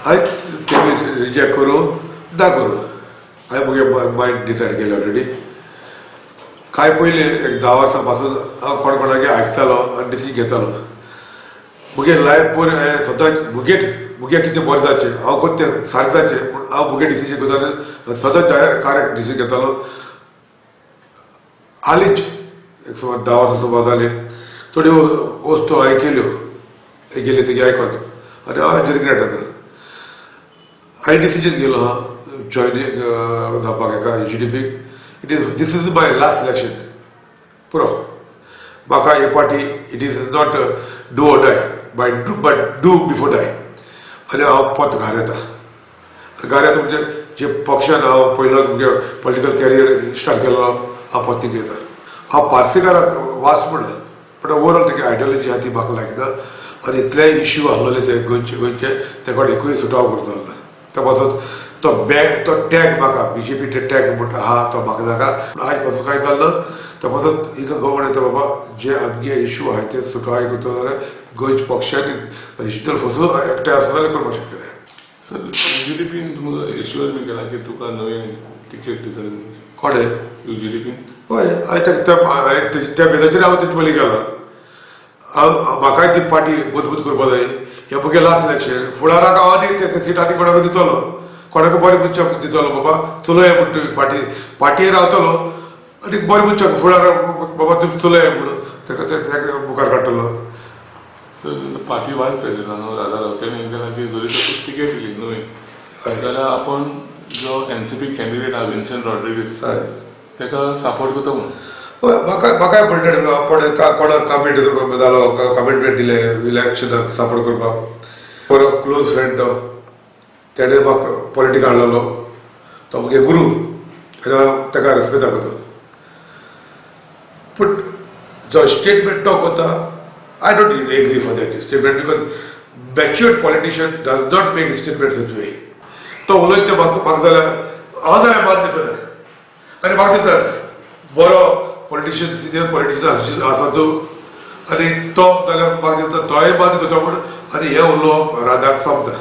हांवें तेमी रिजेक्ट करूं ना करूं, हांवें म्हगे मायंड डिसायड केलें ऑलरेडी. कांय पयलीं एक 10 वर्सां पासून हांव कोण कोणागे आयकतालो आनी डिसिजन घेतालो. म्हगे लायफ भर हांवें सदांच म्हगे म्हगे कितें बरें जावचें, हांव करता तें सारकें जावचें पूण हांव म्हगे डिसिजन घेतालो आनी सदांच डायरेक्ट करेक्ट डिसिजन घेतालो. हालींच एक सुमार 10 वर्सां सुमार जालीं थोड्यो वस्तू हांवें केल्यो, गेल्यो तेगे आयकोन आनी हांव हाजेर रिग्रेट जाता. हांवें डिसिजन घेयलो आहा जॉयनींग जावपाक एका UGDP. It is this is my last election पुरो. म्हाका हे पाटी it is not do or die by do but do before die. आनी हांव परत घार येता. घार येता म्हणजे जे पक्षान हांव पयलो म्हगे पॉलिटिकल कॅरियर स्टार्ट केल्लो हांव परत थिंग येता. हांव पार्सेकाराक वास म्हणना, पूण ओवरऑल तेगे आयडियोलॉजी आहा ती म्हाका लागना आनी इतले इश्यू आसलेले ते गोंयचे गोंयचे ते कडेन एकूय सुटावो करचो ना. त्या पासत तो बॅग तो टॅग म्हाका BJP tag म्हणटा आहा तो म्हाका नाका. पूण आयज पासून कांय जालें ना. त्या पासत हिंगा गव्हर्मेंट येता बाबा जे आमगे इश्यू आहाय ते सुटावे करता जाल्यार गोंयच्या पक्षान रिजनल फोर्सूस एकठांय आसा जाल्यार करपाक शकता. सर, UGDPन तुमकां एश्युअर बी केला की तुका नवें टिकेट दितले? कोणें? UGDPन. हय, हांवें त्या बेजाचेर हांव तेजे पयलीं गेला. हांव म्हाकाय ती पार्टी मजबूत करपाक जाय. हें म्हगे लास्ट इलेक्शन, फुडाराक हांव आनी ते सीट आनी कोणाक दितलो, कोणाक बरें मनशाक दितलो बाबा चलया म्हण तुमी पार्टी पार्टीर रावतलो आनी बरें मनशाक फुडाराक बाबा तुमी चलया म्हणून ताका तेका मुखार काडटलो. सर, पार्टी वायस प्रेसिडेंट न्हू राजा राव, तेणें केलां की जरी ताका टिकेट दिली न्हय जाल्यार आपूण जो NCP candidate आहा विन्सन रॉड्रिगीस ताका सपोर्ट करता म्हणून. हय, म्हाका म्हाकाय म्हणटा आपण कोणाक कमेंट जालो, कमिटमेंट दिलें इलेक्शनाक सपोर्ट करपाक. बरो क्लोज फ्रेंड तो, तेणें म्हाका पॉलिटिका हाडलेलो, तो म्हगे गुरू आनी हांव ताका रेस्पेद दाखयता. पूण जो स्टेटमेंट तो करता, I don't agree for that statement because matured politician does not make statement such way. तो उलयता तें म्हाका म्हाका जाल्यार हांव जाल्यार मान्य करना. आनी म्हाका दिसता बरो पॉलिटिशियन, सिनियर पॉलिटिशियन आसा तो आनी तो जाल्यार म्हाका दिसता तोय मान्य करता म्हूण. आनी हें उलोवप राधाक सोंपता.